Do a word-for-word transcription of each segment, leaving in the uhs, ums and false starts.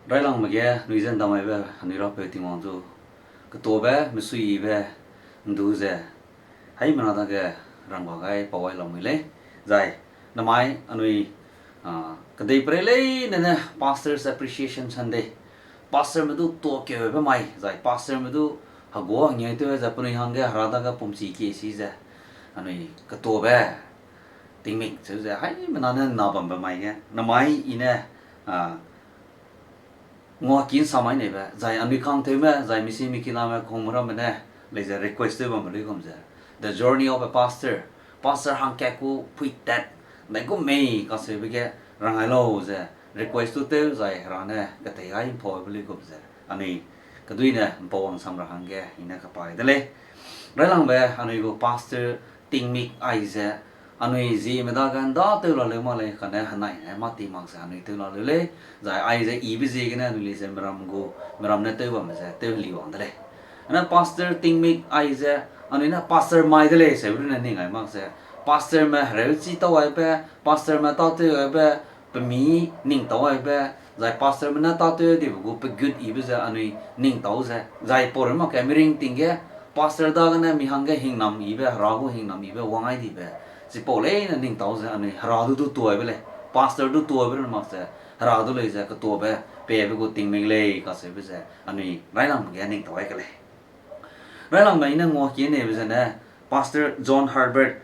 Railangme ge nui ze ndamaibe anui Rapeu Tingwang zu, ketobe mesuibe ndu ze, haimena dage rangba gai pau ai lamui lei. Zai, namai anui, ah, kedeiperei leine ne Pastors Appreciation Sunday, pastorme du tuakeube mai, zai pastorme du hegua hengeu tew ze penui hangge Hera dage pumchi kie si ze, anui ketobe tingmik cheu ze haimena ne na bambe mai ge, namai i ne, ah, nguaki nsa mai neibe, zai anui kangtewme, zai misi mikiname kehungme ramme ne, lei ze request tew bambe luigum ze, The Journey of a Pastor, pastor hangkat gu phuitat, ndaigum mei kacheube ge, rangai lau ze, request tu tew zai Hera ne ketei gai mpaube luigum ze, anui keduine mpau wangsam ra hangge i ne kapai de lei. Railangbe anui gu pastor tingmik aize, anui zieme dage nda tew laleu mak lei, kane henai ne mâ ti mak ze anui tew laleu lei, zai aize ibe ziegene anui lei ze miram gu, miram ne tew bamme ze tew heli wang de lei. Ane pastor tingmik aize, anui ne pastor mai de lei, seube ne ning ai mak ze, pastorme hereu chi tau aibe, pastorme tâtew aibe, pemi ning tau aibe, zai pastorme ne tâtew dibe gu pegut ibe ze anui ning tau ze, zai pau reu mak ke miring ting ge, pastor dagene mi hangge hingnam ibe, Hera gu hingnam ibe wang ai dibe, chipau leine ning tau ze anui Hera du du tuaibe lei, pastor du tuaibe run mak ze, Hera du lei ze ketuabe, pebe gu tingmik lei kacheube ze anui railangme ge ning tau ai ke lei. Railangme i ne nguaki neibe zene, Pastor John Herbert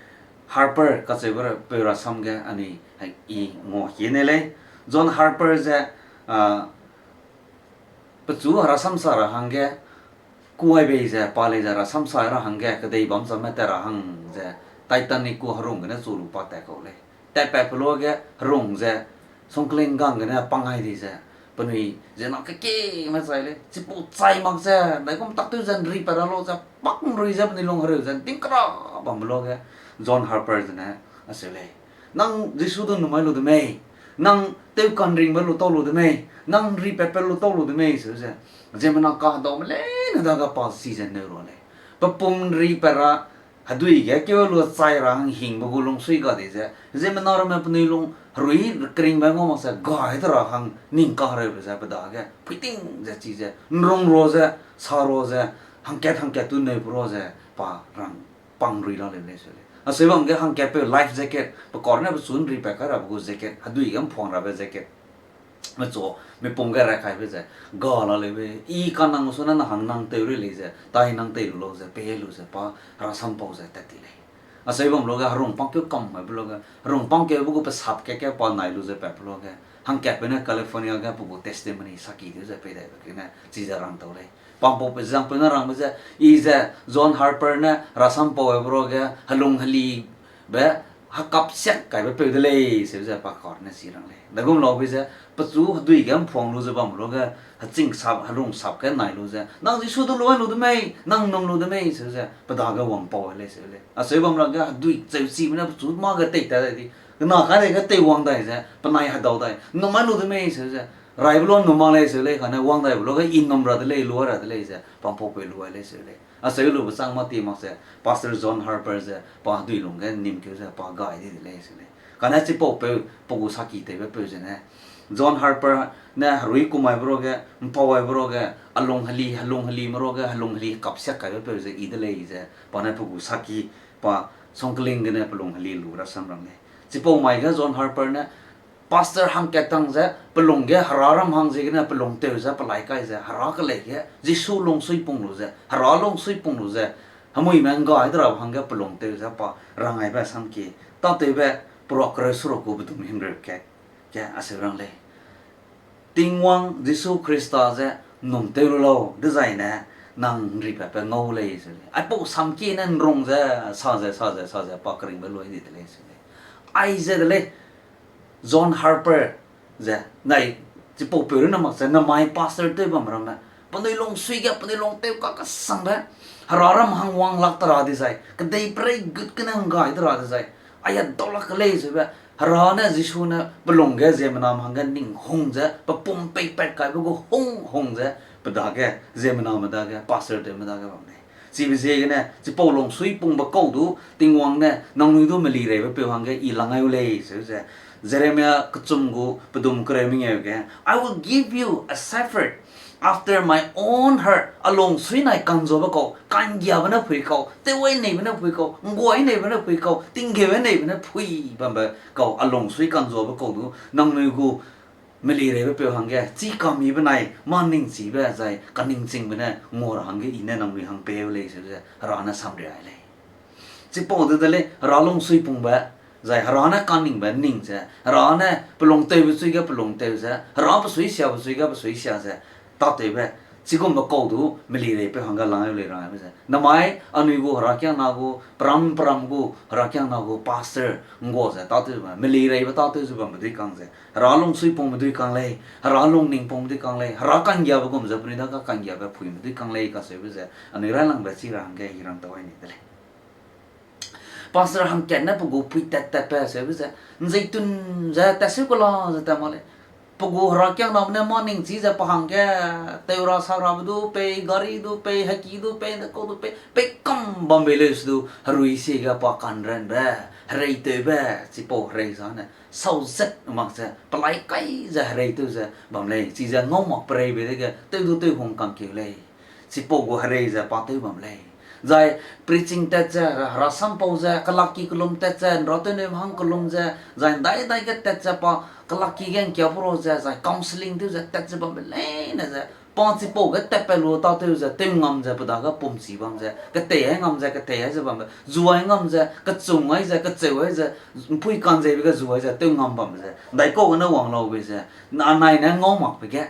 Harper kacheube peu rasam ge anui i nguaki nei lei. John Harper ze, ah, pechu herasamsa ra hangge, kuai bei ze, pa lei ze herasamsa ra hangge, kedei bam chamme tat ra hang ze, Titanic gu herung gene chu lu pa tat kau lei. Tatpat pe luage herung ze, sungkling gang gene pang ai di ze, penui ziemmena kekime chai lei, chipau chai mak ze, ndaigum tak tew ze nri pat ra lau ze, pak nrui ze penui lung hereu ze, tingkera bambe luage, John Harper zene, aseu lei. Nang Jisu du numai lu de mei, nang tew kanringbe lu tau lu de mei, nang nri patpat lu tau lu de mei, seu ze, ziemmena kahedaume leine dage pa si ze neu ra lei. Pe pum nri pat ra, hedui ge keu lu chai ra hang hingbe gu lungsui ga di ze, ziemmena ramme penui lung herui keringbe ngau mak ze gai de ra hang ning kahereube ze pe dage, puiting ze chi ze, nrung ra ze, sa ra ze, hangkat hangkat tu neu pe ra ze, pa rang pang rui la leu lei seu lei. Aseu bam ge hangkatpeu life jacket, pe kar ne pechu nri pat kai rabe gu jacket, hedui ge mpuang rabe jacket. Mechu, mipum ge rai kaibe ze, ga la leube, i kanang su ne na hang nang tew rui lei ze, tai nang tei lu lau ze, pe lu ze, pa, herasampau ze tat ti lei. Aseu bam luage, herung pangkeu kam maibe luage, herung pangkeube gu pe sap kat ge pa nai lu ze pat pe luage, hangkatpeu ne California ge pe gu testimony saki tew ze pei daibe gene, chi ze rang tau lei. Pampau pe zangpeu ne rangbe ze, i ze John Harper ne herasampau aibe ruage, helung helibe, hekap siak kaibe peu de lei, seu ze pa kar ne chi rang lei. Dagum laube ze, pechu hedui ge mpuang lu ze bam luage, heching sap, helung sap ge nai lu ze, nang Jisu du lu ai lu de mei, nang num lu de mei, seu ze, pe dage wangpau lei seu lei. Aseu bam lage hedui cheu chibe ne pechu mâ ge tei ta dai di, kena kai dai ge teiwang dai ze, penai hedau dai, num ai lu de mei, seu ze, raibe lu num mak lei seu lei, kane wang daibe luage i num ra de lei, lu ai ra de lei ze, pampaupeu lu ai lei seu lei. Aseu lube chang mâ ti mak ze, Pastor John Harper ze, pa hedui lung ge nimkeu ze, pa gai di de lei seu lei. Kane chipaupeu, pe gu saki tewbe peu zene, John Harper ne herui kum aibe ruage, mpau aibe ruage, alung heli, helung helime ruage, helung heli kapsiak kaibe peu ze i de lei ze, pa ne pe gu saki, pa songkling gene pe lung heli lu rasam rang lei. Chipau mai ge John Harper ne, Pastor hangkat tang ze, pe lung ge hera ram hang ziegene pe lung tew ze, pe lai kai ze, hera kelei ge, Jisu lungsui pung lu ze, hera lungsui pung lu ze, hemuime nggai de ra hangge pe lung tew ze pa rang aibe samki, tâtewbe peruak kereu seruk gu bedum himreu kat, ge aseu rang lei. Tingwang Jisu Khrista ze num tew lu lau, dezaine nang nri patpe ngau lei seu lei. Aipau samki ne nrung ze, sa ze, sa ze, sa ze, pa keringbe lui di de lei seu lei. Aize de lei, John Harper ze, nai, chipaupeu rune mak ze, namai pastor tew bam ramme, penui lungsui ge, penui lung tew kakesangbe, hera ram hang wang lak ta ra dezai, kedeiperei gut gene nggai de ra dezai, aia dau lak ke lei seube, hera ne Jisu ne pe lung ge ziemmename hangge ning hung ze, pe pum peipat kaibe gu hung hung ze, pe dage, ziemmename dage, pastor tewme dage bam lei. Chibe ziegene, chipau lungsui pungbe kau du, Tingwang ne, nangnui du melireibepeu hangge i lang ai u lei, seu ze, Jeremia kechum gu pedum kereu mengeu ge, I will give you a shepherd after my own heart. A lungsui nai ka'nzuabe kau, ka'nggiabe ne phui kau, tewai neibe ne phui kau, ngguai neibe ne phui kau, tinggeu neibe ne phui bambe kau, a lungsui ka'nzuabe kau du, nangnui gu melireibepeu hangge chî kamibe nai mâ ningchibe zai kaningchingbe ne ngua ra hangge I ne nangnui hang peu lei, seu ze Hera ne samria lei. Chipau de de lei, Hera lungsui pungbe, zai Hera ne kaningbe ning ze, Hera ne pelungtewbe chui ge pelungtew ze, Hera pe suisiabe chui ge pe suisia ze, tâtewbe, chigumbe kau du melireipeu hangge lang eu lei ra be ze. Namai anui gu herakiangna gu, peram peram gu herakiangna gu pastor nggua ze tâtew ze bam, melireibe tâtew ze bambe dui kang ze, Hera lungsui pungbe dui kang lei, Hera lungning pungbe dui kang lei, Hera ka'nggiabe gum ze penui dage ka'nggiabe phuime dui kang lei kaseube ze, anui railangbe chi ra hangge I rang tau ai ni de lei. Pastor hangkat ne pe gu pui tat tatbe seube ze, nzeitun ze tatseu kela ze tat mak lei. Pe gu herakiangname ne mâ ningchi ze pe hangge, tew ra sak rabe du pei, gari du pei, heki du pei, ndekau du pei, pei kam bam bei leu se du, herui sie ge pa ka'nranbe, hereitewbe, chipau herei zane, sauzet mak ze, pelai kai ze hereitew ze bam lei, chize ngau mak pereibe dege, tew du tew hung kangkeu lei. Chipau gu herei ze pa tew bam lei. Zai preaching tat ze, hera sampau ze, kelakki kelum tat ze, nratewneube hang kelum ze, zai ndai dai ge tat ze pa kelakki ge ngkia pura ze, zai counselling tew ze tat ze bambe leine ze, pa chipau ge tatpat lu tâtew ze, tew ngam ze, pe dage pumchi bam ze, ketei ai ngam ze, ketei ai ze bambe, zu ai ngam ze, kechung ai ze, kecheu ai ze, mpui kanzeibe ge zu ai ze, tew ngam bambe ze, ndaikau gene wang laube ze, anai ne ngau makbe ge,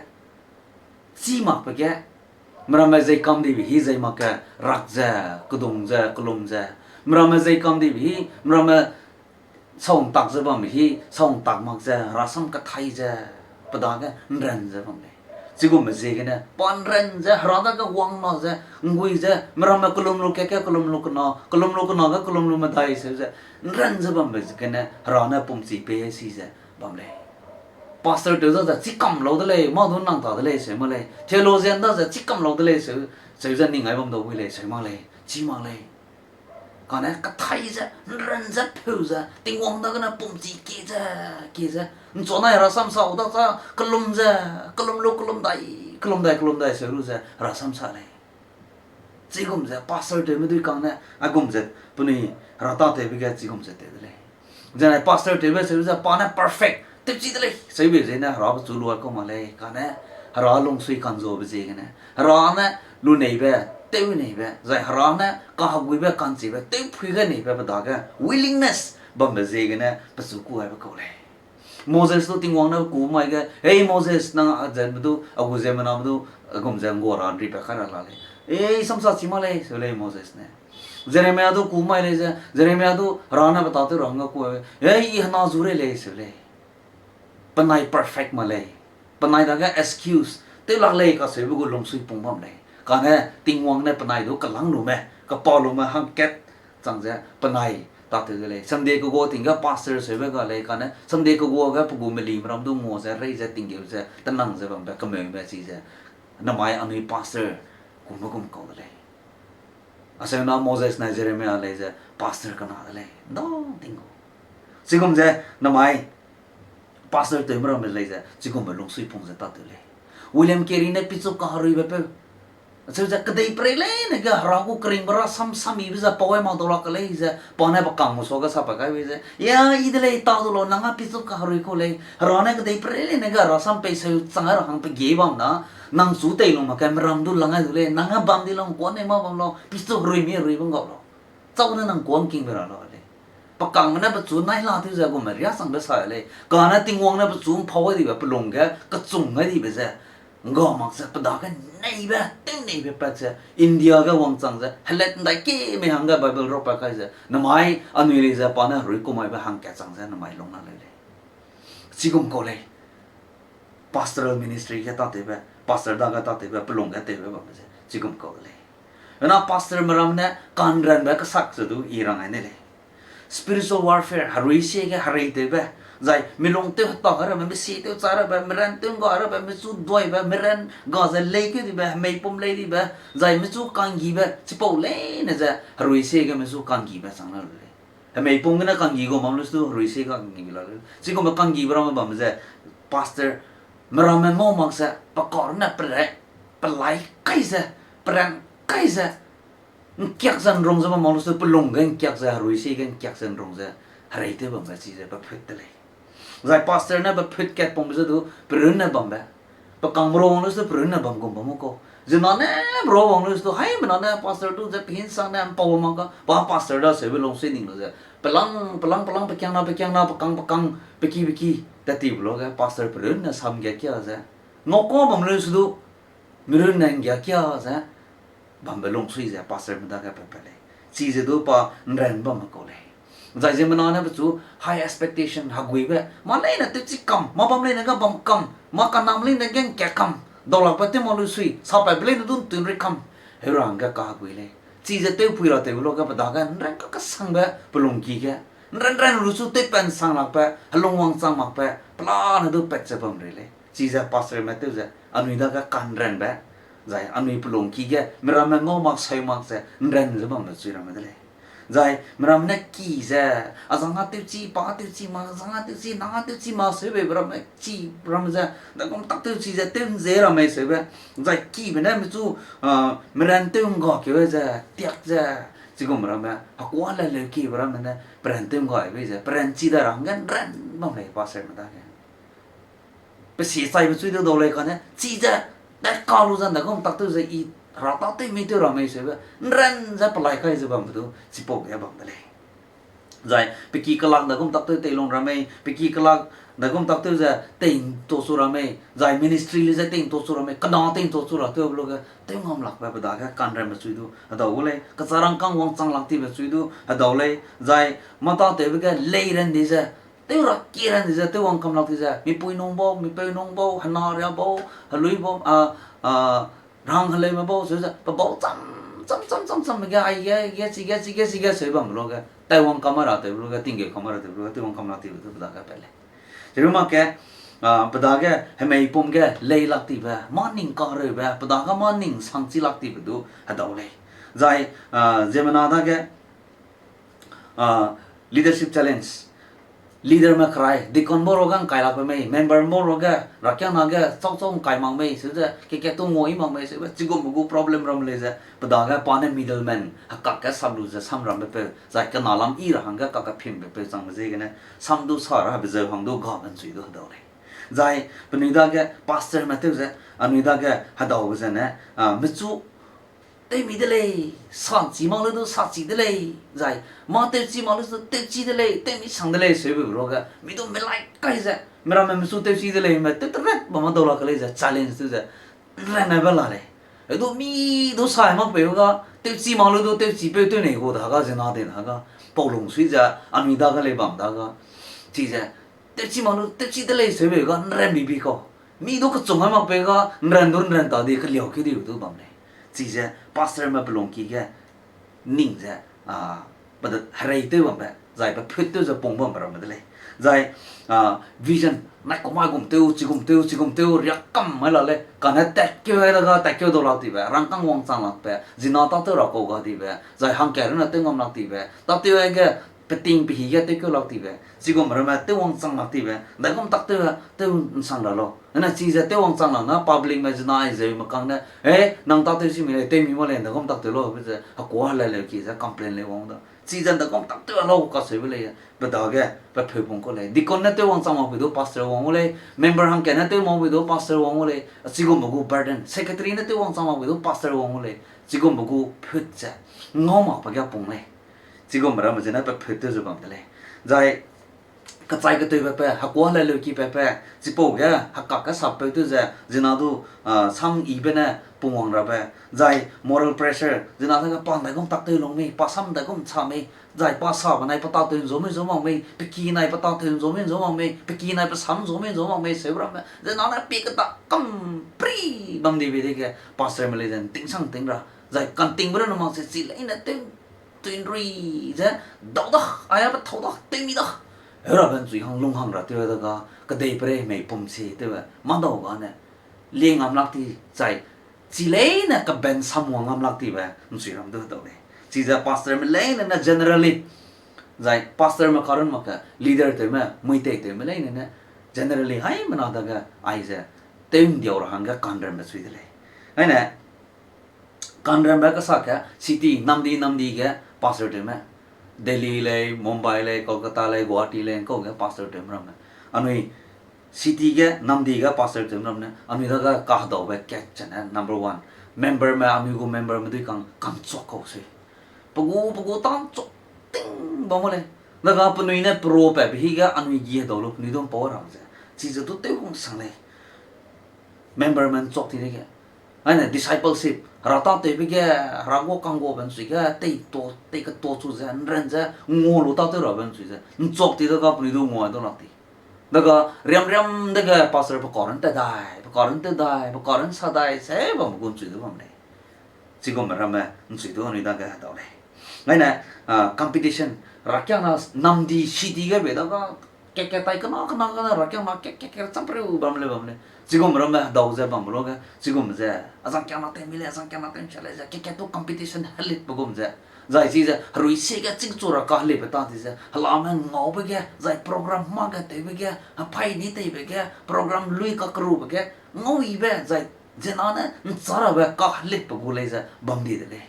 chî makbe ge, meramme zei kam dibe hî zei mak ge, rak ze, kedung ze, kelum ze, meramme zei kam dibe hî, meramme sau ntak ze bambe hî, sau ntak mak ze, herasam kathai ze, pe dage nran ze bam lei. Chigumbe ziegene, pa nran ze, hera dage wang mak ze, nggui ze, meramme kelum lu kat ge, kelum lu kena, kelum lu kena ge, kelum lu medai seu ze, nran ze bambe ziegene, hera ne pumchi pei si ze bam lei. Pastor tew za ze, chî kam lau de lei, mâ du nang ta de lei, seu mak lei. Theologian da ze, chî kam lau de lei, seu, seu ze ning ai bam dau bui lei, seu mak lei, chî mak lei. Kane kathai ze, nran ze, pheu ze, Tingwang dagene pumchi kie ze, kie ze, nchuanai herasam sau da za, kelum ze, kelum lu, kelum dai, kelum dai, kelum dai, seu lu ze, herasam sa lei. Chigum ze pastor tewme dui kang ne, aigum ze penui hera tâtewbe ge chigum ze tew de lei. Zene pastor tewbe seu ze pa ne perfect tewchi de lei, seube ziegene hera pechu luai kau mak lei, kane hera lungsui ka'nzuabe ziegene, hera ne luneibe, tewneibe, zai hera ne kaheguibe, ka'nchibe, tewphui gai neibe pe dage willingness bambe ziegene pechu ku aibe kau lei. Moses du Tingwang ne ku mai ge, Hei Moses, nang a zenme du, a gu ziemmename du, aigum ze nggua ra nripat kai ra la lei. Ei, samsa chi mak lei, seu lei Moses ne. Jeremia du ku mai lei ze, Jeremia du hera ne pe tâtew ra hangge ku, Ei, I hena zu rei lei, seu lei. Penai perfect mak lei. Penai dage excuse tew lak lei kaseube gu lungsui pung bam lei. Kane Tingwang ne penai du kelang lume, kepau lume hangkat chang ze penai tâtew de lei. Sunday kegua ting ge pastor seube ga lei, kane Sunday kegua ge pe gu melime ram du ngua ze, rei ze, tinggeu ze, tenang ze bambe kemeume chize, namai anui pastor kume gum kau de lei. Aseuna Moses nai Jeremia lei ze pastor kena de lei, ndau ting gu. Chigum ze namai pastor tewme ramme lei ze chigumbe lungsui pung ze tâtew lei. William Carey ne pichu kaheruibe peu, acheu ze kedeiperei leine ge hera gu keringbe rasam samibe ze pau ai mak dau lak ke lei ze, pa ne pe kangme suage sapat kaibe ze, Ya, I de lei, ta du lau, nang a pichu kaherui kau lei. Hera ne kedeiperei leine ge herasam peiseu chang ai ra hang pe gie bam na, nang chu tei lu mak ge meram du lang ai du lei, nang a bam di lau, ngkuan nei mâ bam lau, pichu herui mi heruibe ngau lau. Chau ne nang kuang kingbe ra lau lei. Pe kangme ne pechu nai la tew ze gume riâ changbe sa lei. Kane Tingwang ne pechu mpau gai dibe, pe lung ge kechung gai dibe ze, ngga mak ze pe dage neibe, tew neibe pat ze, India ge wangchang ze, helat ndai kemei hangge Bible rapat kai ze, namai anui lei ze pa ne herui kumaibe hangkat chang ze namai lung la lei lei. Chigum kau lei. Pastoral ministry ge tâtewbe, pastor dage tâtewbe, pe lung ge tewbe bambe ze chigum kau de lei. Ena pastorme ram ne ka'nranbe kesak ze du I rang ai ne lei. Spiritual warfare, herui sie ge hereitewbe, zai milung tew heta rabe, misi tew cha rabe, miran tew ngga rabe, michu duaibe, miran ga ze leikeu dibe, hemeipum lei dibe, zai michu ka'nggibe, chipau leine ze herui sie ge michu ka'nggibe chang la lu lei. Hemeipum gene kanggi gu bam lu su du, herui sie kanggi la lu. Chigumbe kanggibe ramme bam ze, pastor, meramme ngau mak ze, pe kar ne pere, pelai kai ze, peran kai ze, ngkiak ze nrung ze bam mak lu su du, pelung ge ngkiak ze, herui sie ge ngkiak ze nrung ze, herei tew bambe chize pe phut de lei. Zai pastor ne pe phut kat pungbe ze du, perun ne bambe. Pe kang merua wang lu su du perun ne bam gum bam kau. Ziemmena ne merua wang lu su du, haimena ne pastor du ze pehinsang ne mpau mak ka, pa pastor da seube lungsui ning lu ze. Pelang, pelang, pelang, pekiangna, pekiangna, pekang, pekang, peki, peki, tat tibe luge, pastor perun ne sam nggiakia ze. Ngau ka bam lu su du, merun ne nggiakia ze. Bambe lungsui ze pastorme dage pe pat lei. Chize du pa nran bamme kau lei. Zai ziemmena ne pechu high expectation, heguibe, mâ leine tewchi kam, mâ bam leine ga bam kam, mâ kanam leine ge ngka kam, daulakbe tew mak lu sui, sapatbe leine du ntun rui kam, heura hangge kahegui lei. Chize tewpui ra tewbe luge pe dage nran kakesangbe pe lungki ge, nran nran lu su tewpat nsanglakbe, helung wangchang makbe, pelane du pat ze bam rei lei. Chize pastorme tew ze, anui dage kanranbe, zai anui pe lungki ge, meramme ngau mak, seu mak ze, nran ze bambe chui ramme de lei. Zai meramme ne ki ze, a zang a tewchi, pa tewchi ma, zang a tewchi, nang a tewchi ma, seubeibe ramme chi ramme ze, dagum tak tewchi ze, tew nze ramme seube, zai kibe ne mechu, meran tew ngga keu ze, tiak ze, chigum ramme, hekuâ le leukibe ramme ne, peran tew ngga bei ze, peran chi da ra hangge nran bam lei pastorme dage. Pe sie chaibe chui du dau lei kane, chize, dai ka lu ze dagum tak tew ze i ra ta tew mi tew ra mei seube, nran ze pelai kai ze bambe du, chipau ge bam de lei. Zai, pe ki kelak dagum tak tew teilung ra mei, pe ki kelak dagum tak tew ze tei nto chu ra mei, zai ministry le ze tei nto chu ra mei, kena tei nto chu ra tewbe luge, tew ngam lakbe pe dage kanranbe chui du hedau gu lei, kecharangkâng wangchang lak tibe chui du hedau lei, zai, mâ tâtewbe ge lei ran di ze, tew ra ki ran di ze, tew wang kam lak di ze, mipui nung bau, mipeu nung bau, hena ria bau, helui bau, a, a, rang heleume bau, seu ze, pe bau cham, cham, cham, cham, cham, ge, ai ge, ge, chige, chige, chige, seu bambe luge, tei wang kam ra tewbe luge, tinggeu kam ra tewbe luge, tew wang kam lak tibe du pe dage pat lei. Chiru mak ge, a, pe dage, hemeipum ge, lei lak tibe, mâ ning kareube, pe dage mâ ning sangchi lak tibe du hedau lei. Zai, a, ziemmena dage, a, leadership challenge. Leaderme kerai, deacon bau ruage ngkai lakbe mei, member bau ruage, rakiangna ge, chau chau ngkai mak mei, seu ze, kekat tu ngui mak mei, seube, chigumbe gu problem ram lei ze, pe dage pa ne middleman, hekak ge sap lu ze samrambe peu, zai kena lam yi ra hangge kak kephimbe peu changbe ziegene, sam du sa ra hebe zeu hang du ga ben chui du hedau lei. Zai, penui dage, pastorme tew ze, anui dage, hedaube zene, a, mechu, tewmi de lei, sachi mak lu du sachi de lei, zai, mâ tewchi mak lu du tewchi de lei, tewmi sang de lei, seube luge, mi du melai kai ze, meramme mechu tewchi de lei, me tew teret bam ma dau lak ke lei ze, challenge tew ze, nranbe la lei. Hedu mi du sai mak peu ga, tewchi mak lu du tewchi peu tew nei gu da ga, ziemmena de na ga, pau lungsui ze, anui dage lei bam da ga, chize, tewchi mak lu, tewchi de lei, seube ga, nran bibi kau. Mi du kechung ai mak peu ga, nran du nran ta di, keliau keu di du bam lei. Chize, pastorme pe lungki ge, ning ze, a, pe de herei tew bambe, zai pe phut tew ze pung bambe ramme de lei. Zai, a, vision, nai kum ai gum tew, chigum tew, chigum tew, riak kam mai la lei, kane tatkeu ai da ga, tatkeu dau lak tibe, rangkâng wangchang lakbe, ziemmena tâtew ra kau ga dibe, zai hangkat rune tew ngam lak tibe, tâtew ai ge, peting pehi ge tewkeu lak tibe, chigum ramme tew wangchang lak tibe, daigum tak tew, tew nsang ra lau. Ene chize tew wangchang lak na publicme ziemmena ai zeume kang ne, e, nang tâtew chi mi lei, tewmi ma lei, daigum tak tew lau, be ze, hekuâ helei leu ki ze, complain lei wang da. Chize daigum tak tew lau kaseube lei, pe dage, pe pheu pung kau lei. Deacon ne tew wangchang mak pui du pastor wang gu lei, member hangkat ne tew mak pui du pastor wang gu lei, chigumbe gu burden, secretary ne tew wangchang mak pui du pastor wang gu lei, chigumbe gu phut ze, ngau mak pe ge pung lei. Chigumbe ramme zene pe phut tew ze bam de lei. Zai, kechai ketewbe pe, hekuâ helei leu ki pe pe, chipau ge, hekak ge sappeu tew ze, ziemmena du, a, sam yibe ne pungwang rabe, zai moral pressure, ziemmena dage pa ndaigum tak tew lung mei, pa sam ndaigum cha mei, zai pa sabe nai pe tâtew nzau mei nzau mak mei, pe ki nai pe tâtew nzau mei nzau mak mei, pe ki nai pe sam nzau mei nzau mak mei, seube ramme, ziemmena ne pie keda kam pri bam dibe dege, pastorme lei ze ntingsang ting ra, zai kantingbe runne mak ze chi leine tew tuinrui ze, dau da, aia pe thau da, tewmi da. Heurabe nchui hang lung hang ra tew da ga, kedei perei hemeipum chi tewbe, mâdau ga ne, lie ngam lak ti zai, chi leine kaben samwang ngam lak tibe, nchui ram du dau lei. Chize pastorme leine ne generally, Zai pastorme karun mak ke leader tewme, muitei tewme leine ne, generally haimena dage aize tew ndiau ra hangge kanrambe chui de lei. Aine, kanrambe kesa ke city namdi namdi ge pastor tewme, Delhi lei, Mumbai lei, Kolkata lei, Guwahati lei, ngkau ge pastor tewme ramme. Anui city ge namdi ge pastor tewme ramme ne, anui dage kahedaube kat chene number one. Memberme, anui gu memberme dui kang kangchuak kau sui. Pe gu, pe gu tangchuak ting bam gu lei. Daga penui ne peropabe hige anui gi hedau lu, penui du mpau ra ze. Chize du tew hung sang lei. Memberme nchuak ti dege. Aine discipleship, hera tâtewbe ge, hera gu kangguabe nchui ge, tei to, tei keto chu ze, nran ze, ngua lu tâtew rabe nchui ze, nchuak ti dega penui du ngua du lak ti. Dega riamriam dege pastor pe karan te dai, pe karan te dai, pe karan sa dai, se bam gu nchui du bam lei. Chigum ramme nchui du anui dage hedau lei. Aine, ah, competition, rakiangna namdi city ge be dega, kat kat tai kena kena kena rakiangna kat kat kat champriu bam lei bam lei. Chigum ramme hedau ze bam lu ge, chigum ze, azang kiangna tew mi lei, azang kiangna tew ncha lei ze, kat kat tu competition helitbe gum ze. Zai chize, herui sie ge chingchu ra kahelitbe ta di ze, helame ngaube ge, zai program mâ ge tewbe ge, hepai ni teibe ge, program lui kakerube ge, ngauyibe, zai, ziena ne ncharabe kahelitbe gu lei ze bam di de lei.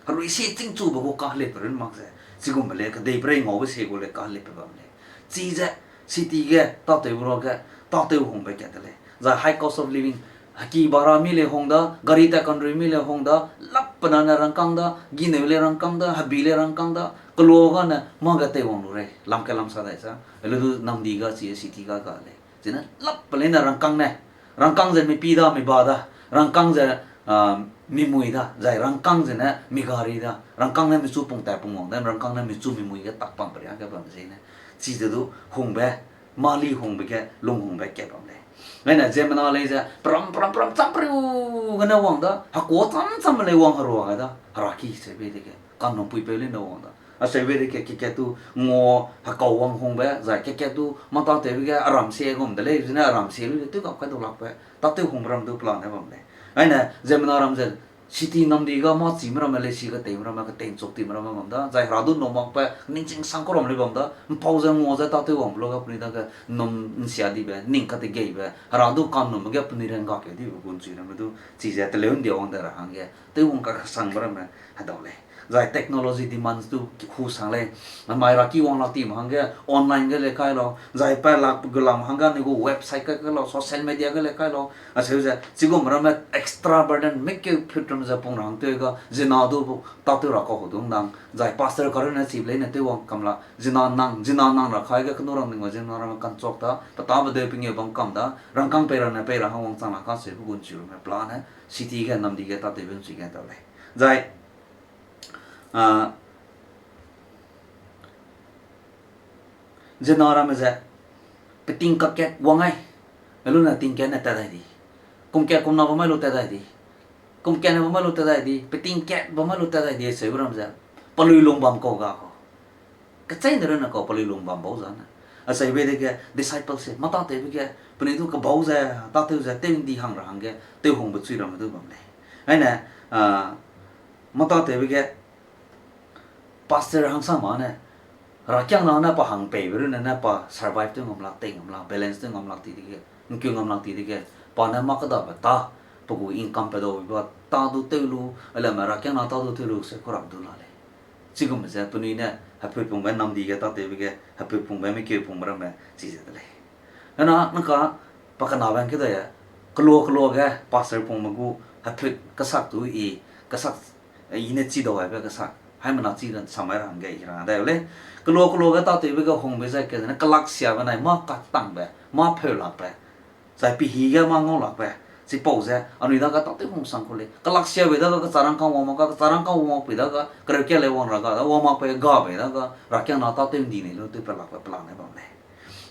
Herui sie chingchube gu kahelitbe run mak ze, chigumbe lei, kedeiperei ngaube sie gu lei kahelitbe bam lei. Chize, city ge, tâtew gu ra ge, tâtew hungbe kat de lei. Zai high cost of living, heki bara mi lei hung da, gari tat kanrui mi lei hung da, lappena ne rangkâng da, gineu lei rangkâng da, hebi lei rangkâng da, kelua gane mâ ge teiwang lu rei, lam ke lam sa dai sa, helu du namdi ga chi, city ga ga lei. Chine lappe leine rangkâng ne, rangkâng ze mipi da, miba da, rangkâng ze, ah, mimui da, zai rangkâng zene migari da, rangkâng ne michu pung tai pung wang da, rangkâng ne michu mimui ge tak pang peria ge bam zene. Chize du hungbe, mali hungbe ge, lung hungbe kat bam lei. Aine ziemmena lei ze, peram, peram, peram, champriu gene wang da, hekua cham cham lei wang herua gai da, heraki seube dege, kanum puipeu leine wang da. Aseube dege kat kat tu ngua hekau wang hungbe, zai kat kat tu mâ tâtewbe ge aram sie gum de lei, zene aram sie lu ze tew gap kai dau lakbe, tâtew hungbe ram du pelane bam lei. Aine, ziemmena ram ze, city namdi ga mâ chime ramme lei, si keteime ramme, ketei nchuk time ramme bam da, zai hera du num makbe, ningching sang kau ram lei bam da, mpau ze ngua ze tâtew wangbe lu ga penui dage num nsia dibe, ning kategeibe, hera du kanum ge penui rangga keu dibe gu nchui ramme du, chize teleu ndia wang de ra hangge, tew wang kakesangbe ramme hedau lei. Zai technology demands du hu sang lei. Mai heraki wang lak time hangge online ge le kai lau. Zai pa lak pe gu lam hangge anui gu website ge kai lau, social media ge le kai lau. Acheu ze, chigum ramme extra burden, mikeu phut ram ze pung ra hang tew ga, ziena du bu, tâtew ra kau hu dung dang. Zai pastor karune chibe leine tew wang kam la, ziena nang, ziena nang ra kai ge kenu rang ning ga ziemmena ramme kanchuak da, pe tâbe deu pengeu bam kam da, rangkâng pei ra ne pei ra hang wangchang la kaseube gu nchui ramme pelane, city ge namdi ge tâtewbe nchui ge hedau lei. Zai, ah, ziemmena ramme ze, peting kakat wang ai, helu ne tingkat ne tat dai di. Kum kat kum na bam mai lu tat dai di. Kum kat ne bam mai lu tat dai di. Peting kat bam mai lu tat dai di, seube ram ze. Pelui lung bam kau ga kau. Kecheîne runne kau pelui lung bam bau zane. Aseube dege discipleship, mâ tâtewbe ge, penui du kebau ze, tâtew ze, tew ndi hang ra hangge, tew hungbe chui ramme du bam lei. Aine, ah, mâ tâtewbe ge, pastor hangsame ne, herakiangna ne pa hang peibe runne ne pa survive tew ngam lak, tei ngam lak, balance tew ngam lak ti dege, ngkeu ngam lak ti dege, pa ne mâ kedabe tâ, pe gu income pedau ba tâ du tew lu, alame herakiangna tâ du tew lu se kau ram du la lei. Chigum ze penui ne, heput pungbe namdi ge tâtewbe ge, heput pungbe mikeu pungbe ramme chize de lei. Hena naka, pa kenabe ngkeu dai, kelua kelua ge pastor pungbe gu, heput kesak tu i, kesak, i ne chi dau aibe kesak, haimena chi samai ra hangge i ra dai lei. Kelua kelua ge tâtewbe ge hungbe zai ke zene kelaksiabe nai mâ katangbe, mâ pheulakbe, zai pehî ge mâ ngaulakbe, chipau ze anui dage tâtew hung sang ku lei. Kelaksiabe dage kecharangkâng wang mak ga, kecharangkâng wang mak pei dage kereukia lei wang ra ga da, wang mak pei ga bei dage herakiangna tâtew ndi nei lu tew pelakbe pelane bam lei.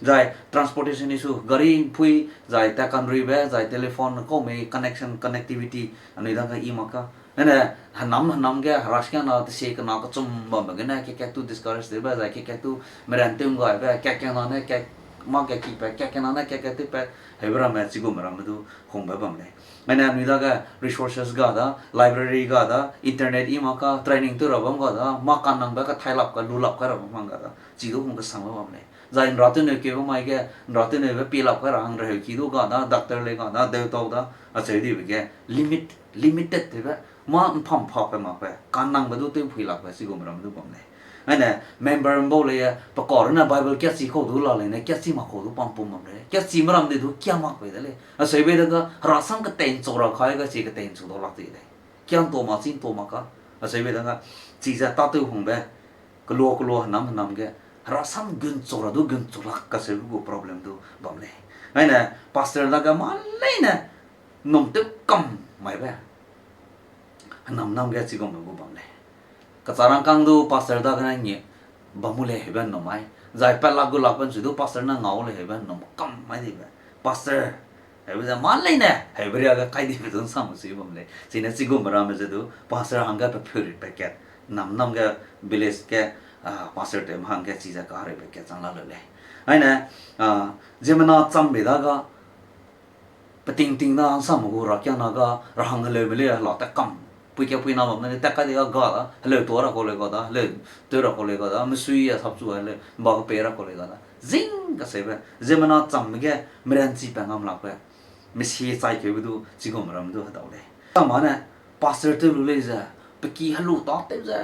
Zai transportation issue, gari pui, zai tat kanruibe, zai telephone kau mei connection, connectivity, anui dage i mak ga. Hene, henam henam ge herakiangna tesie kena kechum bambe gene, kat kat tu discourage tewbe, zai kat kat tu meran tew nggaibe, kat kiangna ne kat Mâ ke kipat, ka kena ne ka ke tewpat, heube ramme chigumme ramme du hungbe bam lei. Aine anui dage resources ga da, library ga da, internet i mak ka, training tew ra bam ga da, mâ kannangbe kethailap ka, lulap kai ra bam hang ga da, chi du hung kesangbe bam lei. Zai ’nratewneukeu mai ge, ’nratewneube pilap kai ra hang reheuki du ga da, doctor lei ga da, deutau da, acheu dibe ge, limit, limited tewbe, mâ ’mpha ’mphabe makbe, kannangbe du tewphuilakbe chigumme ramme du bam lei. Aine member ’mbau lei, pe ka runne Bible katchi kau du la leine, katchi mak kau du pampum bam lei. Katchime ram di du kia mak bei de lei. Acheube dage herasam ketei ’nchuk ra kai ga chi ketei ’nchuk dau lak di lei. Kia ’nto mak chi ’nto mak ka. Acheube dage chize tâtew hungbe, kelua kelua henam henam ge, herasam gunchuk ra du gunchuk lak kacheube gu problem du bam lei. Aine pastor dage mâ leine ’nnum tew kam maibe, henam nam ge chigumme gu bam lei. Kecharangkâng du pastor dagene ngi bam mu lei heube ’nnum mai. Zai pat lak gu lakbe ’nchu du pastor ne ngau lei heube ’nnum kam mai dibe. Pastor, heube ze mâ leine, heube riage kai dibe du ’nsam gu si bam lei. Chine chigumme ramme ze du pastor hangge pe pheuritbe kat, nam nam ge village ge, pastor tewme hangge chize kahereube kat chang la leu lei. Aine, ziemmena cham bei dage, peting ting da ’nsam gu herakiangna ga, rahang heleume lei hela tat kam. Pui ka pui na bam ne tat kai di ga ga da, heleu tuâ ra kau lei ga da, heleu tew ra kau lei ga da, mesui a sapchu heleu, ’mba kepei ra kau lei ga da. Zing kaseube, ziemmena cham ge, meranchi pa ngam lakbe, mesie chai keube du, chigumme ramme du hedau lei. Cham âne, pastor tew lu lei ze, pe ki helu tâtew ze,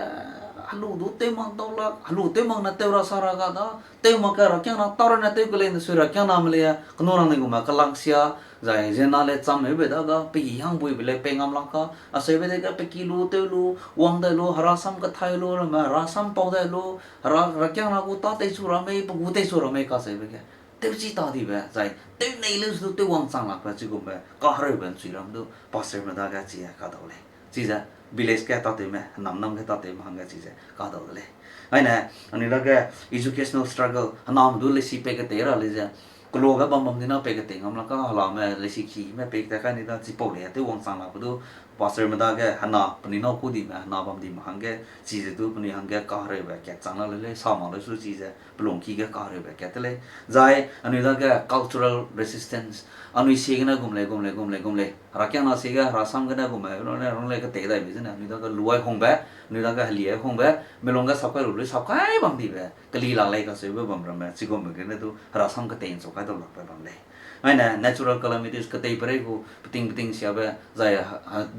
helu du tew mak dau lak, helu tew mak ne tew ra sa ra ga da, tew mak ke herakiangna tâ ra ne tew ke lei ne sui herakiangname lei, kenu rang ne gume kelak sia, zai ziemmena le cham heube dage, pe ki hangbuibe lei pei ngam lak ka, acheube dege pe ki lu tew lu, wang dai lu, herasam kethai lu, ramme herasam pau dai lu, hera, herakiangna gu tâ teichu ra mei, pe gu teichu ra mei kacheube ge. Tewchi ta dibe, zai, tew nei leu su du tew wangchang lakbe chigumme, kahereube ’nchui ram du, pastorme dage chi kadau lei. Chize, village ge tâtewme, henam nam ge tâtewme hangge chize kadau de lei. Aine, anui dage educational struggle, henam du leisi pei ketei ra lei ze, keluage bam bam dina pei ketei ngam lak ka, helame leisi kime pei ketei kai ni da chipau lei, tew wangchang lakbe du, pastorme dage hena penui nâu kû dime, hena bam dime hangge, chize du penui hangge kahereube kat chang la leu lei, sa mak leu su chize, pelungki ge kahereube kat te lei. Zai, anui dage cultural resistance, anui siegene gum lei, gum lei, gum lei, gum lei. Herakiangna siege, herasam gene gum lei, rang lei, rang lei ketei daibe zene, anui dage luai hungbe, anui dage heliai hungbe, melung ge sap kai lu lei, sap kai bam dibe, keli lak lei kacheube bam ramme, chigumme gene du, herasam ketei ’nchau kai dau lakbe bam lei. Aine natural calamities ketei perei gu peting peting siabe, zai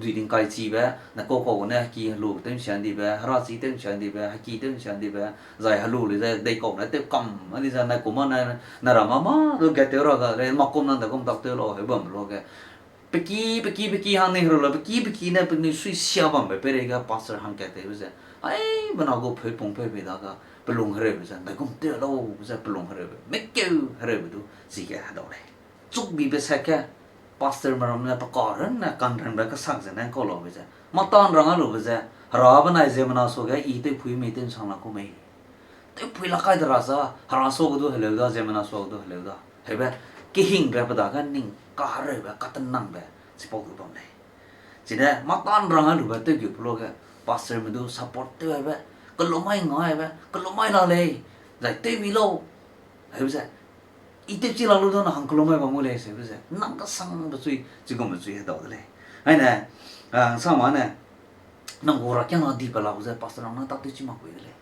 dui tingkai chibe, ne kau kau ne heki helu tew ’nsian dibe, herachi tew ’nsian dibe, heki tew ’nsian dibe, zai helu lei ze deikau ne tew kam, a di ze nai kum â ne, ne ra mâ mâ du gat tew ra ga lei, mâ kum na de kum tak tew lau heu bam luage. Peki, peki, peki hang nei heru la, peki, peki ne penui sui sia bambe peireige pastor hangkat tewbe ze. Ai, bena gu pheu pung pheu pei dage, pelung hereube ze, ndaigum tew lau be ze pelung hereube, mekeu hereube du, chige hedau lei. Chukbibe sat ge, pastorme ramme ne pe ka runne kanranbe kesak ze ne kau laube ze. Mâ tanrang a lube ze, hera benai ziemmena suage i tewphui mei tew ’nsang la ku mei. Tewphui lak kai de ra sa, hera suage du heleu da, ziemmena suage du heleu da. Heube, kehingbe pe dage ning kahereube, katenangbe, chipau du bam lei. Chine, mâ tanrang a lube tewkeu pe luage, pastorme du support tew aibe, kelum mai nga aibe, kelum mai la lei, zai tewmi lau. Heube ze, i tewchi la lu da na hang kelum mai bam gu lei, seube ze, nang kesangbe chui, chigumme chui hedau de lei. Aine, a, samane, nang gu herakiangna di pe lak ze, pastor nang na tak tewchi mak kui de lei.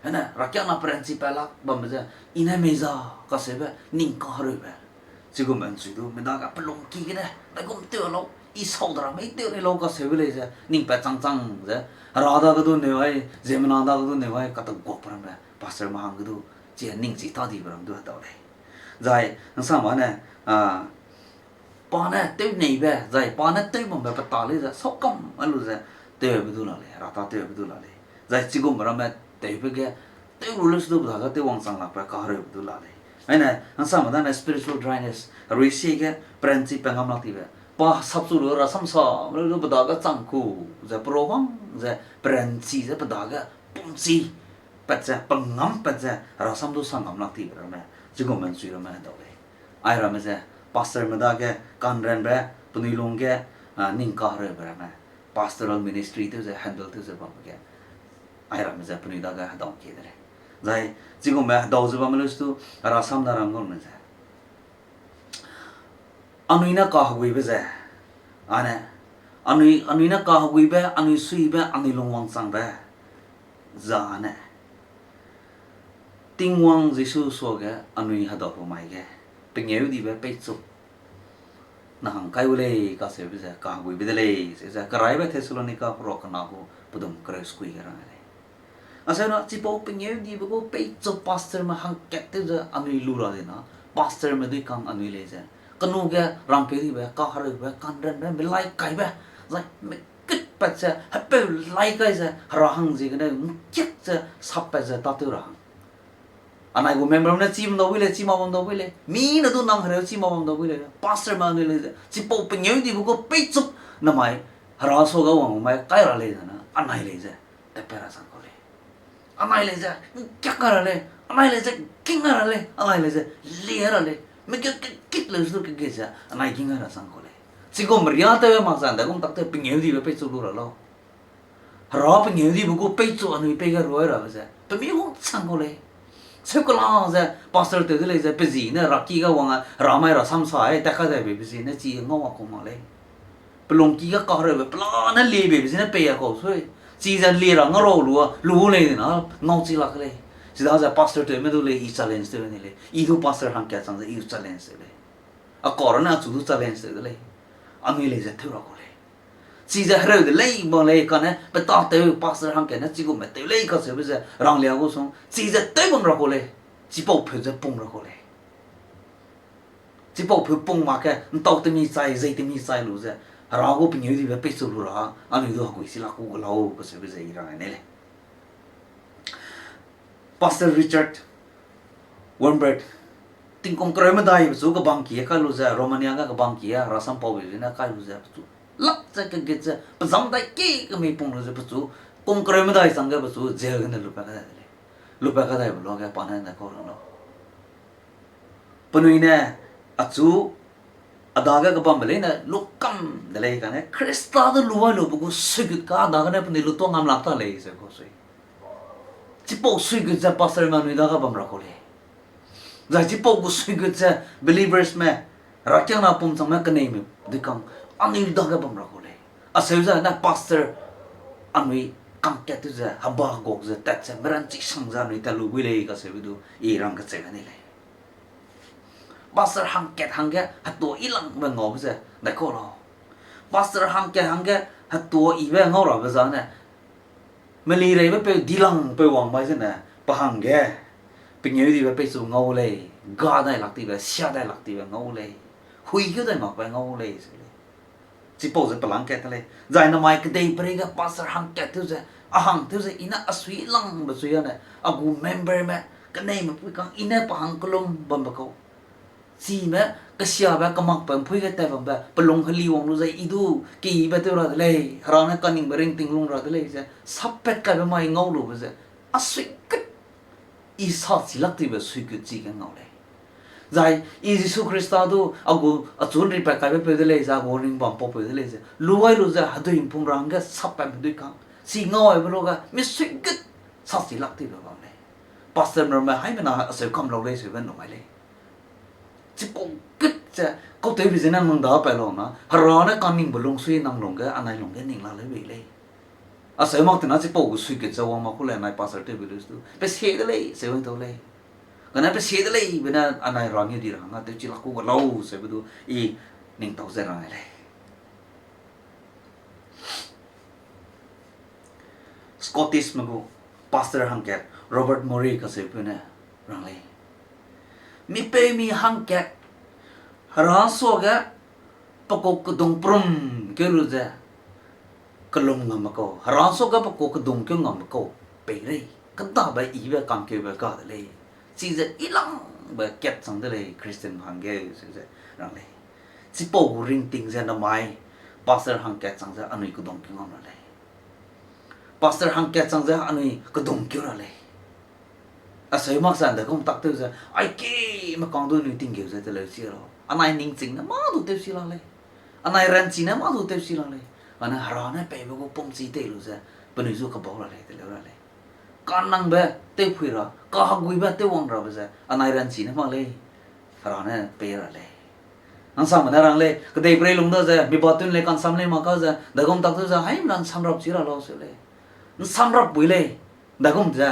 Aine, herakiangna peranchi pa lak bambe ze, i ne mei za, kaseube, ning kahereube. Chigumme ’nchui du, mi dage pelungki gene, ndaigum tew lau, i sau de ra mei tew rei lau kaseube lei ze, ning pat chang chang ze, hera dage du neu ai, ziemmena dage du neu ai, kateguakbe ramme, pastorme hangge du, chi ning chi ta dibe ram du hedau lei. Zai, ’nsam âne, a, pa ne tew neibe, zai pa ne tew bambe pe ta lei ze, saukam a lu ze, tewbe du la lei, hera tâ tewbe du la lei. Zai chigumme ramme tewbe ge, tew lu leu su du pe dage tew wangchang lakbe kahereube du la lei. Aine, ’nsam dane spiritual dryness, herui siege, peranchi pa ngam lak tibe. Pa sapchu lu herasam sa, lu du pe dage chang ku, ze perau hang, ze peranchi ze pe dage, pumchi, pat ze, pengam pat ze, herasam du sa ngam lak tibe ramme, chigumme ’nchui ramme hedau lei. Ai ramme ze, pastorme dage, kanranbe, penui lungge, a, ning kahereube ramme, pastoral ministry tew ze, handle tew ze bambe ge, ai ramme ze, penui dage hedau kie de lei. Zai, chigumme hedau ze bamme lu su du, herasam da rang gum ne ze. Anui ne kaheguibe ze, ane, anui, anui ne kaheguibe, anui suibe, anui lungwangchangbe, zane, Tingwang Jisu suage anui hedau hu mai ge, pengêudibe peichup na hang kai gu lei kacheube ze kaheguibe de lei, ze ze Keraibe Thessalonica perua kena gu pedum kereu sekui ge rang lei. Acheu na, chipau pengêudibe gu peichup pastorme hangkat tew ze anui lu ra di na, pastorme dui kang anui lei ze, kenu ge rangkeudibe, kahereube, kanranbe, melai kaibe, zai mekut pat ze, hepeu lai kai ze, Hera hang ziegene ngkiak ze, sappat ze tâtew ra hang. Anai gu memberme ne chi bam dau bui lei, chi mak bam dau bui lei, mi ne du nang hereu chi mak bam dau bui lei, pastorme anui lei ze, chipau pengêudibe gu peichup namai, Hera suage wang mai kai ra lei zane, anai lei ze, tatpat ra sang kau lei. Anai lei ze, ngkiak ra lei, anai lei ze, king ra lei, anai lei ze, lie ra lei, mekeu kekit leu su kekit ze, anai king ra sang kau lei. Chigum riatew mak zan de gum tak tew pengêudibe peichup lu ra lau. Hera pengêudibe gu peichup anui pei ge ruai rabe ze, pemi hung chang kau lei. Seu kela ze, pastor tew de lei ze, pe zi ne raki ge wang a, Hera mai rasam sa e, tat kai daibe pe zi ne chi ngau a kau mak lei. Pe lungki ge kahereube pelane liebeibe zene pei a kau sui. Chize lie ra ngarau lu a, lu lei na, ngau chi lak lei. Chidaze pastor tewme du lei, i challenge tew ni lei. I du pastor hangkat chang ze, i du challenge tew lei. A kau ra ne achu du challenge tew de lei. Anui lei ze tew ra kau lei. Chize hereu de lei bam lei kane, pe tâtew pastor hangkat ne chigum me tew lei kacheube ze ranglia gu sung. Chize tew bam ra kau lei. Chipau peu ze pung ra kau lei. Chipau peu pung mak ge, ntau temi chai, zei temi chai lu ze, Hera gu pengêudibe peichup lu ra, anui du hegui chi lak ku gu lau kacheube ze i rang ne lei. Pastor Richard Wurmbrand, tingkum kereu medai pechu kebang ki kai lu ze, Romania ge kebang ki, Hera sam paube zene kai lu ze pechu, lak ze kegit ze, pezam dai ki kemei pung lu ze pechu, kum kereu medai chang ge pechu jail gene lupat kadai de lei. Lupat kadaibe luage pa ne ne kau rang lau. Penui ne, achu, a dage kebambe leine lukam de lei kane, Khrista de luai lube gu suigut ka a dagene penui lutua ngam lak ta lei ze kau sui. Chipau suigut ze pastorme anui dage bam ra kau lei. Zai chipau gu suigut ze believersme, herakiangna pum changme keneime dui kang anui dage bam ra kau lei. Acheu ze ne pastor anui kangkat tew ze, heba guak ze tat ze, meranchi sang ze anui tat lu bui lei kacheube du i rang kacheu ne lei. Pastor hangkat hangge hetua i langbe ngaube ze, dai kau lau. Pastor hangkat hangge hetua ibe ngau rabe zane, melireibe peu dilangpeu wang mai zene, pa hangge, pengêudibe peichu ngau lei, ga dai lak tibe, sia dai lak tibe ngau lei, hui keu dai makbe ngau lei, se lei. Chipau ze pelang kat te lei. Zai namai kedeiperei ge pastor hangkat tew ze, a hang tew ze, i ne a sui langbe sui ane, a gu memberme, keneime pui kang i ne pa hang kelum bambe kau. Chime, kesiabe, kemakbe, mpui ge tat bambe, pelung heli wang lu ze, i du, keyibe tew ra de lei, Hera ne kaningbe ringting lung ra de lei ze, sappat kaibe mai ngau lube ze, a suigut, i sa chi lak tibe suigut chige ngau lei. Zai, i Jisu Khrista du, a gu, achu nri pat kaibe peu de lei ze, a gu ringbam pau peu de lei ze, luai lu ze, hedui mpum ra hangge sappat hedui kang, chi ngau aibe luage, mi suigut, sa chi lak tibe bam lei. Pastor merme haimena aseu kam lau lei seube nu mai lei. Chipau gut ze, kau tewbe zene nang da pat lau na, Hera ne kaningbe lungsui nang lungge, anai lungge ning la leu bei lei. Aseu mak tena chipau gu suigut ze wang mak ku lei anai pastor tewbe lu du, pe sie de lei, seube tau lei. Kane pe sie de lei, bene anai rangeu di ra hangge, tewchi lak ku ga lau, seube du, i ning tau ze rang lei. Scottishme gu pastor hangkat Robert Morey kacheupeu ne rang lei. Mipeumi hangkat, Hera suage, pe kau kedung prum keu lu ze, kelum ngamme kau, Hera suage pe kau kedung keu ngamme kau, peirei, kedabe ibe kangkeube ga de lei. Chize ilangbe kat chang de lei, Christian hangge, chize rang lei. Chipau gu ringting ze namai, pastor hangkat chang ze anui kedung keu ngam ra lei. Pastor hangkat chang ze anui kedung keu ra lei. Aseu mak ze ande gum tak tew ze, aike me kang du anui tinggeu ze teleu si lau. Anai ningching ne mâ du tewsi la lei. Anai ranchi ne mâ du tewsi la lei. Ane Hera ne peibe gu pumchi tei lu ze, penui zu kebau ra lei, teleu ra lei. Kanangbe tewphui ra, kaheguibe tewwang rabe ze, anai ranchi ne mak lei. Hera ne pei ra lei. Nang sangme ne rang lei, kedeiperei lung da ze, mi batun lei kansam lei mak ka ze, daigum tak tew ze, haimena nsamrap chi ra lau seu lei. Nsamrap bui lei, daigum ze,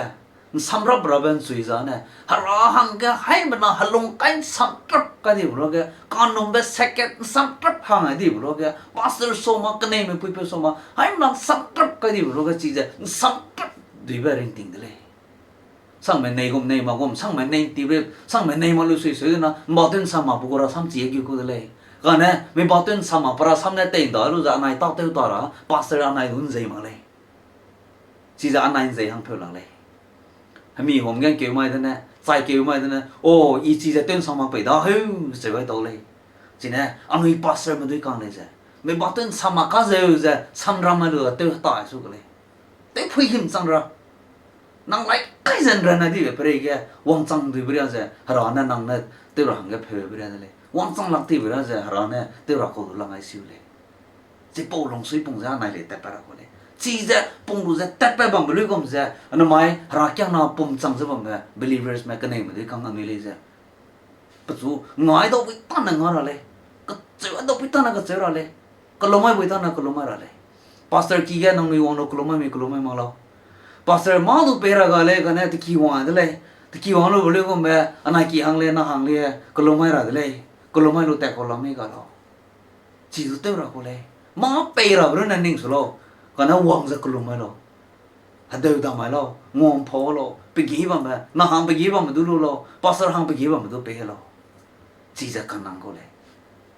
nsamrap rabe nchui zane, Hera hangge haimena helung kai nsamrap kai dibe luage, kanumbe second nsamrap hang ai dibe luage, pastor soma, keneime puipeu soma, haimena nsamrap kai dibe luage, chize nsamrap duibe ringting de lei. Sangme nei gum nei ma gum, sangme nei tibe, sangme nei ma lu sui sui de na, mba tew nsam ma pe gu rasam chi e gu ku de lei. Kane, mi ba tew nsam ma pe rasam ne tei nda lu ze anai tâtew ta ra, pastor anai du nzei mak lei. Chize anai nzei hang peu lak lei. Hemi hom ge nkeu mai de ne, chai keu mai de ne, o, i chize tew nsam mak pei da heu, ze bai tau lei. Chine, anui pastorme dui kang lei ze, mi ba tew nsam ma ka zeu ze, samram mai lu ze tew ta su ke lei. Tewphui him chang ra. Nang lai kai zen ra na dibe perei ge, wangchang duibe ria ze, Hera ne nang ne tew ra hangge pheube ria de lei. Wangchang lak tibe ria ze, Hera ne tew ra kau du lang ai siu lei. Chipau lungsui pung ze anai lei tatpat ra kau lei. Chize pung lu ze tatpat bambe luigum ze, anamai Herakiangna pum chang ze bambe believersme keneime dui kang anui lei ze, pechu ngai dau bui tane nga ra lei. Kacheu dau bui tane kacheu ra lei. Kelum mai bui tane kelum mai ra lei. Pastor ki ge nangnui wang lu kelum mai mi kelum mai mak lau. Pastor mâ du pei ra ga lei, kane teki wang de lei. Teki wang lu be luigumbe, anai ki hang lei, na hang lei, kelum mai ra de lei. Kelum mai lu tat kau lam mei ga lau. Chi du tew ra kau lei. Mâ pei rabe runne ning su lau. Kane wang ze kelum mai lau. Hedeu dam mai lau, nguampau lau, pegi bambe, na hang pegi bambe du lu lau, pastor hang pegi bambe du pei lau. Chize kanang kau lei.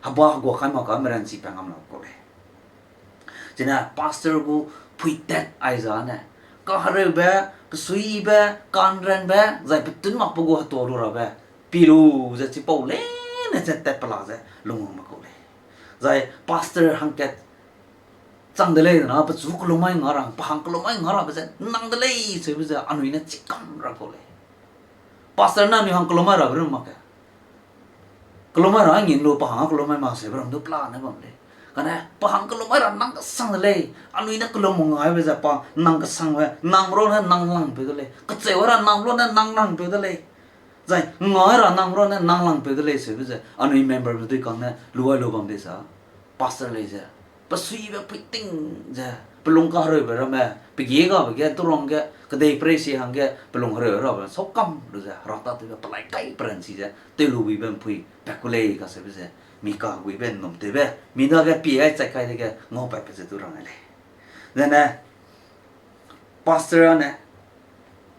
Heba hegua kai mak ka meranchi pa ngam lau kau lei. Chine pastor gu phuitat ai zane, kahereube, pesuibe, kanranbe, zai petun mak pe gu hetua lu rabe, pi lu ze chipau leine ze tat pela ze lungwangbe kau lei. Zai pastor hangkat chang de lei na, pechu kelum mai nga ra, pe hang kelum mai nga rabe ze nang de lei seube ze anui ne chikam ra kau lei. Pastor ne anui hang kelum mai rabe ru mak ke. Kelum mai ra ngin lu pe hang kelum mai mak seube ram du pela ne bam lei. Kane pe hang kelum mai ra nang kesang de lei, anui ne kelum ngaibe ze pa nang kesangbe, nang ru ne nang langpeu de lei. Kacheu ra nang ru ne nang langpeu de lei. Zai ngai ra nang ru ne nang langpeu de lei seube ze, anui memberme dui kang ne luai lu bam de sa. Pastor lei ze, pesuibe puiting ze, pelung kahereube ramme, pegi gabe ge, turang ge, kedei prei si hangge, pelung hereu rabe, saukam lu ze, Hera tâtewbe pelai kai peranchi ze, tew lu buibe mpui, pat ku lei kaseube ze, mi kaheguibe nnum tewbe, mi dage pi ai chai kai dege, ngau pat pe ze du rang ai lei. Zene, pastor ane,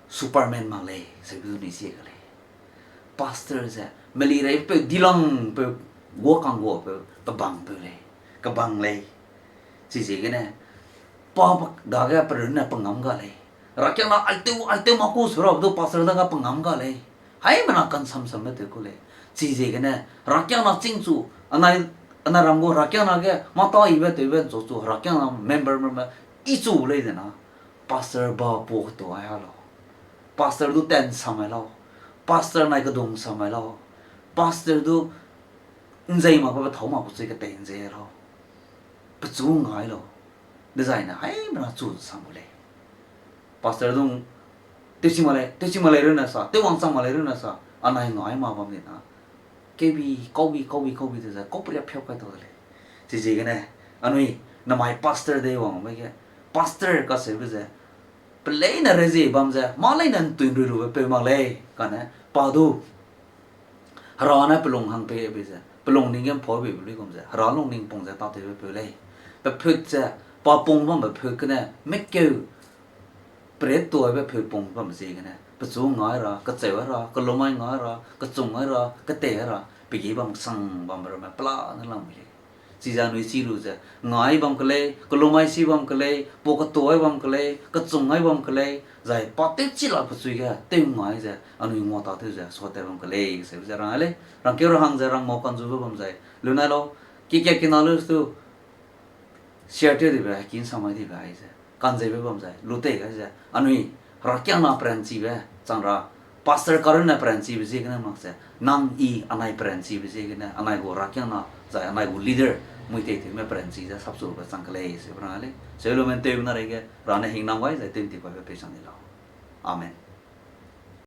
Superman mak lei, seube du ni sie ka lei. Pastor ze, melireipeu, dilangpeu, guakangguapeu, kebangpeu lei, kebang lei. Chiziegene, pa dage perunne pengam ga lei. Herakiangna aitew, aitew mak ku su rabe du pastor dage pengam ga lei. Haimena kansamsambe tew ku lei. Chiziegene, Herakiangna chîngchu, anai, anai ram gu Herakiangna ge, mâ tâ yibe tewbe nchuchu, Herakiangna memberme, i chu lei de na, pastor ba pua ketu ai ha lau. Pastor du tat nsam ai lau. Pastor nai kedung sam ai lau. Pastor du nzei mak pe, pe thâu mak pe chui ketei nzei ai lau. Pechu ngai lau. Dezaine haimena chu sam gu lei. Pastor dung, tewchi mak lei, tewchi mak lei runne sa, tewwangchang mak lei runne sa, anai ngai ma bam di na. Kebi, kaubi, kaubi, kaubi de ze, kauperia phiau kai tau de lei. Chiziegene, anui, namai pastor de wangbe ge, pastor kaseube ze, pe leine rezie bam ze, mâ leine ntui nrui lube peu mak lei, kane, pa du, Hera ne pelung hang pei be ze, pelung ning ge mpau beibe luigum ze, Hera lungning pung ze tâtewbe peu lei. Pe phut ze, pa pung bambe phut gene, mekeu, pret tuaibe phut pung bam ziegene, pechu ngai ra, kacheu ra, kelum ai ngai ra, kechung ai ra, ketei ra, pegi bam sang bambe ramme pela ne lam lei. Chize anui chi lu ze, ngai bam ke lei, kelum ai si bam ke lei, pua ketuai bam ke lei, kechung ai bam ke lei, zai pa tewchi lak pe chui ge, tew ngai ze, anui ngua tâtew ze, suatat bam ke lei, seube ze rang ai lei, rangkeu ra hang ze, rang mau kanzube bam zai, lunai lau, kikat kina lu stu, share tew dibe, hekin samai dibe ai ze, kanzeibe bam zai, lu tei gai ze, anui, Herakiangna peranchibe, chang ra, pastor karunne peranchibe ziegene mak ze, nang i anai peranchibe ziegene, anai gu Herakiangna, zai anai gu leader, mui tei tewme peranchi ze, sapchube chang ke lei, seube rang ai lei, seu lu men tewbe na reige, Hera ne hingnam gai zai tew nti kaibe pei chang di lau. Amen.